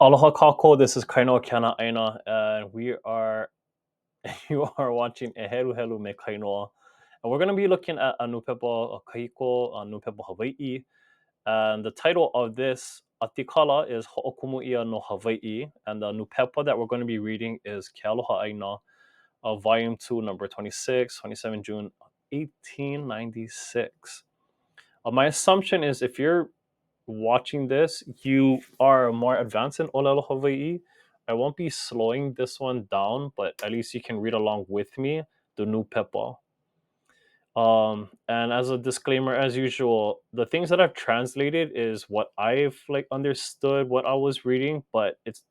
Aloha kākou, this is Kainoa Keanaaina and we are you are watching E Heluhelu me Kainoa. And we're going to be looking at a nūpepa kahiko, a nūpepa Hawaiʻi. And the title of this ʻatikala is Hoʻokumu ʻia no Hawaiʻi. And the nūpepa that we're going to be reading is Ke Aloha ʻĀina, uh, Volume 2, number 26, 27 June 1896. Uh, my assumption is if you're watching this, you are more advanced in ʻŌlelo Hawaiʻi. I won't be slowing this one down, but at least you can read along with me the nūpepa. Um, and as a disclaimer, as usual, the things that I've translated is what I've like understood what I was reading, but it's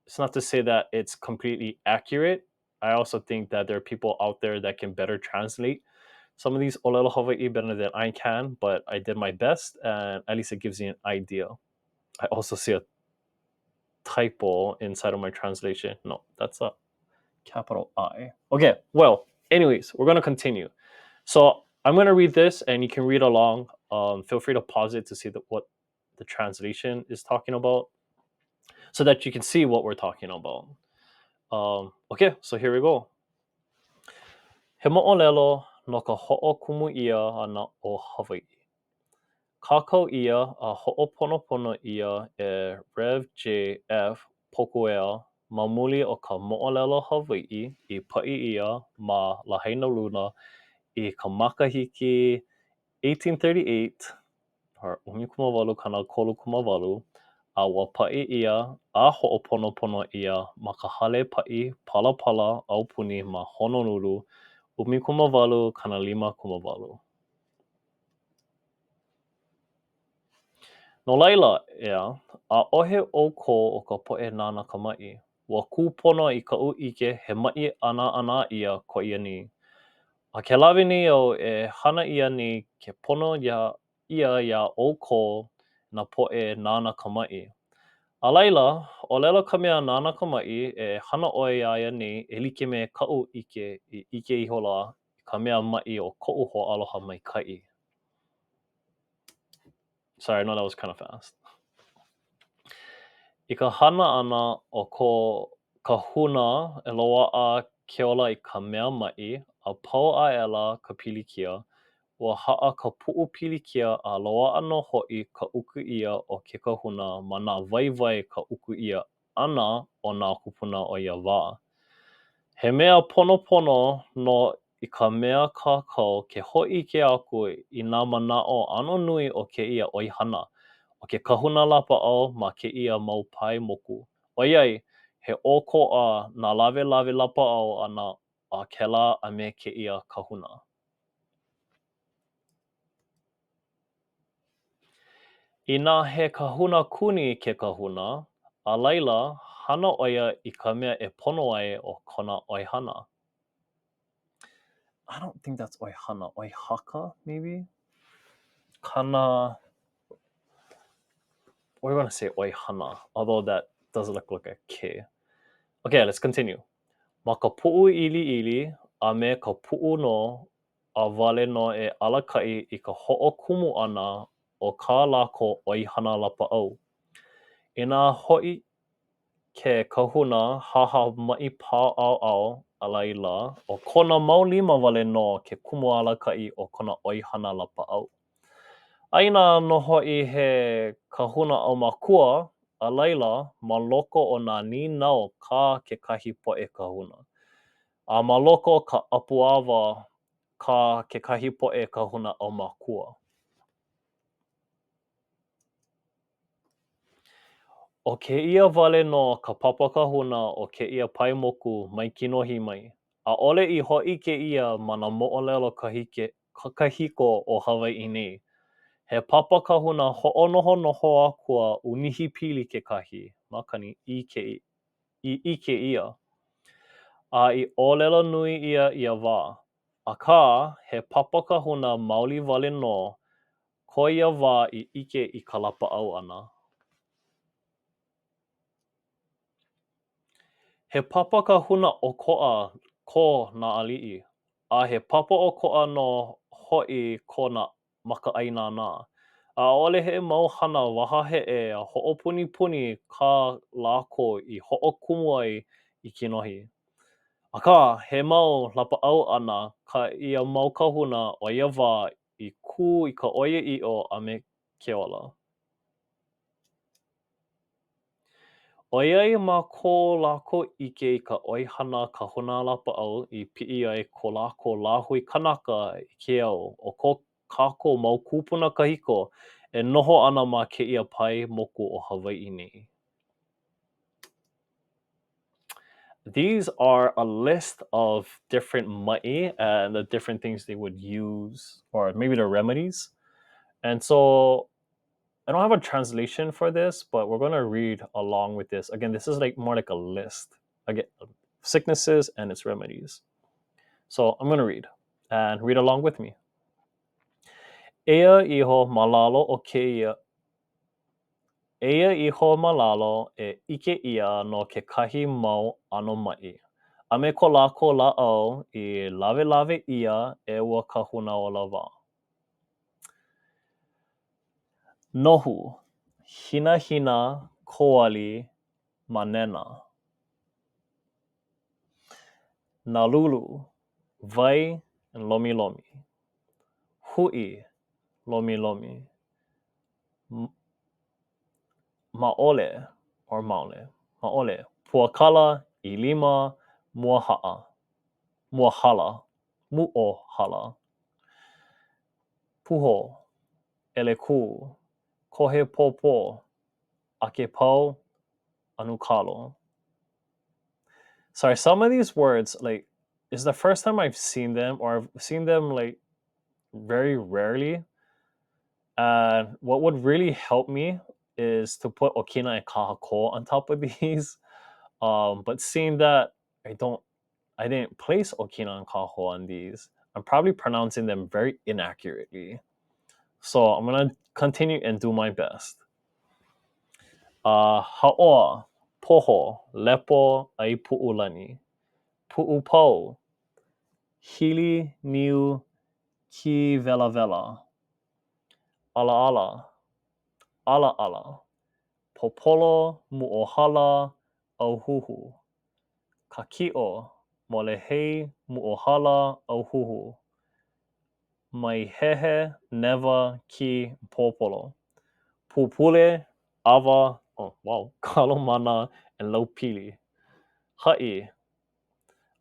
it's not to say that it's completely accurate. I also think that there are people out there that can better translate some of these ʻōlelo Hawaiʻi better than I can, but I did my best, and at least it gives you an idea. I also see a typo inside of my translation. No, that's a capital I. Okay, well, anyways, we're gonna continue. So I'm gonna read this and you can read along. Um, feel free to pause it to see the, what the translation is talking about so that you can see what we're talking about. Um, okay, so here we go. He moʻolelo no ka hoʻokumu ʻia ʻana o Hawaiʻi. Kākau ʻia a hoʻoponopono ʻia e Rev. J. F. Pokuea ma muli o ka moʻolelo Hawaiʻi i paʻi ʻia ma Lahainaluna i ka makahiki 1838, or 1838, a ua paʻi ʻia a hoʻoponopono ʻia ma ka Hale Paʻi Palapala Aupuni ma Honolulu, 1858. No laila, ʻeā, ʻaʻohe ʻoukou o ka poʻe nāna ka maʻi. Ua kūpono i kaʻu ʻike he maʻi ʻanāʻanā ʻia ko ia nei. A ke lawe nei au e hana ʻia nei ke pono iā ia iā ʻoukou nā poʻe nāna ka maʻi. A laila, ʻōlelo ka mea nāna ka maʻi, e hana ʻoe iā ia nei e like me kaʻu ʻike i ʻike ihola i ka mea maʻi o koʻu hoaaloha maikaʻi. Sorry, I know that was kind of fast. I ka hana ʻana o ko kahuna e loaʻa ke ola i ka mea maʻi, a pau aʻela ka pilikia, ua haʻa ka puʻu pilikia a loaʻa nō hoʻi ka uku ʻia o ke kahuna ma nā waiwai ka uku ʻia ʻana o nā kūpuna o ia wā. He mea ponopono nō i ka mea kākau ke hōʻike aku i nā manaʻo ʻano nui o kēia ʻoihana ʻo ke kahuna lapaʻau ma kēia mau pae moku, ʻoiai he ʻokoʻa nā lawelawe lapaʻau ʻana a kēlā a me kēia kahuna. Inā he kahuna kuni ke kahuna, a laila, hana ʻo ia i ka mea e pono ai ʻo kona ʻoihana. I don't think that's ʻoihana, ʻoihaka, maybe? Kana, we're gonna say ʻoihana, although that does look like a K. Okay, let's continue. Ma ka puʻu ʻiliʻili a me ka puʻu nō a wale nō e alakaʻi i ka hoʻokumu ʻana o kā lākou ʻoihana lapaʻau. Inā hoʻi ke kahuna haha maʻi pā ʻaoʻao, a laila, ʻo kona mau lima wale nō ke kumu alakaʻi o kona ʻoihana lapaʻau. A inā nō hoʻi he kahuna ʻaumakua, a laila, ma loko o nā nīnau kā kekahi poʻe kahuna. A ma loko o ka ʻapu ʻawa kā kekahi poʻe kahuna ʻaumakua. ʻO kēia wale nō ka papa kahuna o kēia pae moku mai kinohi mai. ʻAʻole i hōʻike ʻia ma nā moʻolelo kahiko o Hawaiʻi nei. He papa kahuna hoʻonohonoho akua ʻūnihipili kekahi, makani, i kēia. i ʻike ʻia, a i ʻōlelo nui ʻia ia wā. Akā, he papa kahuna maoli wale nō ko ia wā i ʻike i ka lapaʻau ʻana. He papa kahuna ʻokoʻa ko nā aliʻi, a he papa ʻokoʻa nō hoʻi ko nā makaʻāinana. ʻAʻole he mau hana wahaheʻe a hoʻopunipuni kā lākou i hoʻokumu ai i kinohi. Akā, he mau lapaʻau ʻana kā ia mau kāhuna o ia wā i kū i ka ʻoiaʻiʻo a me ke ola. ʻOiai ma ko lākou ʻike i ka ʻoihana kahuna lapaʻau i piʻi ai ko lākou lāhui kanaka i ke au o ko kākou mau kūpuna kahiko e noho ana ma kēia pae moku o Hawaiʻi nei. These are a list of different maʻi and the different things they would use or maybe the remedies. And so I don't have a translation for this, but we're gonna read along with this. Again, this is like more like a list. Again, sicknesses and its remedies. So I'm gonna read and read along with me. Eia iho ma lalo o kēia Eia iho ma lalo e ʻike ʻia no kekahi mau ʻano maʻi, a me ko lākou lāʻau i lawelawe ʻia e ua kahuna ola lā. Nohu, hinahina, koali, manena. Nālulu, wai, lomilomi. Huʻi, lomilomi. Maʻole, or maole, maʻole, puakala, ʻilima, muahaʻa, muahala, muʻohala. Puho, ʻelekū, kohe pōpō, ʻakepau, ʻanukalo. Sorry, some of these words, like, it's the first time I've seen them, or I've seen them, like, very rarely. And what would really help me is to put Okina and Kahako on top of these. But seeing that I don't, I didn't place Okina and Kahako on these, I'm probably pronouncing them very inaccurately. So I'm gonna continue and do my best. Haʻoa, poho, lepo, ʻai puʻulani. Puʻupau, hili, niu, kīwelawela. ʻAlaʻala, ʻalaʻala, pōpolo, muʻohala, ʻauhuhu. Kākiʻo, molehei, muʻohala, ʻauhuhu. Māihehe, newa, kī, pōpolo. Pūpule, ʻawa, oh, wow, kalo mana, and laupili. Haʻi,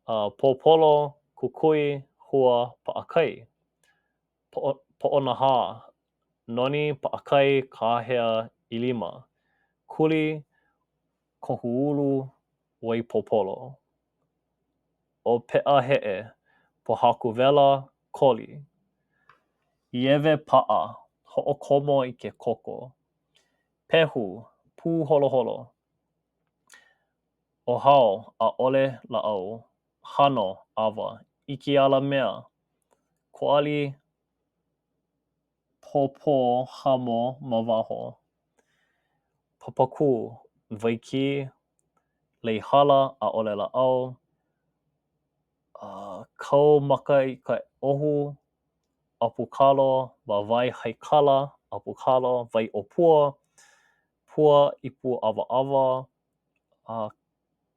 pōpolo, kukui, hua, paʻakai. Poʻonahā, noni, paʻakai, kāhea, ʻilima. Kuli, kohuʻulu, waipopolo. ʻŌpeʻaheʻe, pōhaku wela, koli. ʻIewe paʻa, hoʻokomo i ke koko. Pehu, pūholoholo. ʻOhao, ʻaʻole lāʻau. Hano, ʻawa. ʻIke alamea, koali, pōpō, hamo ma waho. Papakū, Waikī, Leihala, ʻaʻole lāʻau, kau maka i ka ʻohu, ʻapukalo, wāwae haikala, ʻapukalo, wai ʻōpua, pua ipu ʻawaʻawa,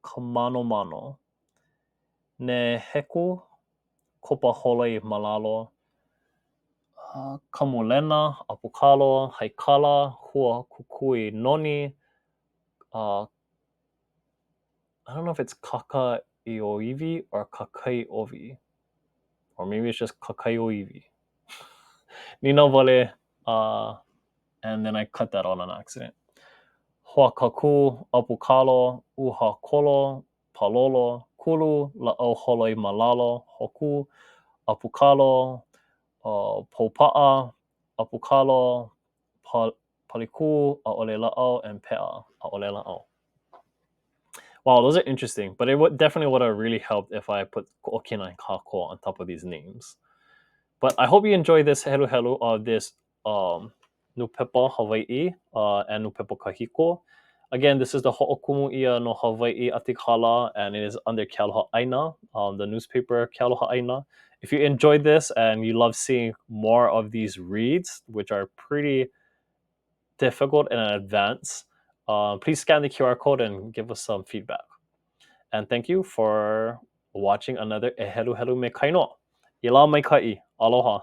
ka manomano. Nēhekū, kopa holoi ma lalo, Kamulena, ʻapukalo, haikala, hua kukui noni, I don't know if it's kakaʻioiwi or kakaiʻowi, or maybe it's just kakaioiwi. Nīnau wale, and then I cut that out on accident. Hoakakū, ʻapukalo, ʻuhakolo, pālolo, kulu, lāʻau holoi ma lalo, hōkū, ʻapukalo, pōpaʻa, ʻapukalo, palikū, ʻaʻole lāʻau, and peʻa, ʻaʻole lāʻau. Wow, those are interesting, but it would definitely would have really helped if I put Okina and Kako on top of these names. But I hope you enjoy this heluhelu of this um, Nupepa Hawaiʻi and Nupepa Kahiko. Again, this is the Hoʻokumu ʻia no Hawaiʻi ʻAtikala, and it is under Ke Aloha ʻAina, um, the newspaper Ke Aloha ʻAina. If you enjoyed this and you love seeing more of these reads, which are pretty difficult in advance, please scan the QR code and give us some feedback. And thank you for watching another E Heluhelu me Kainoa. I lā maikaʻi. Aloha.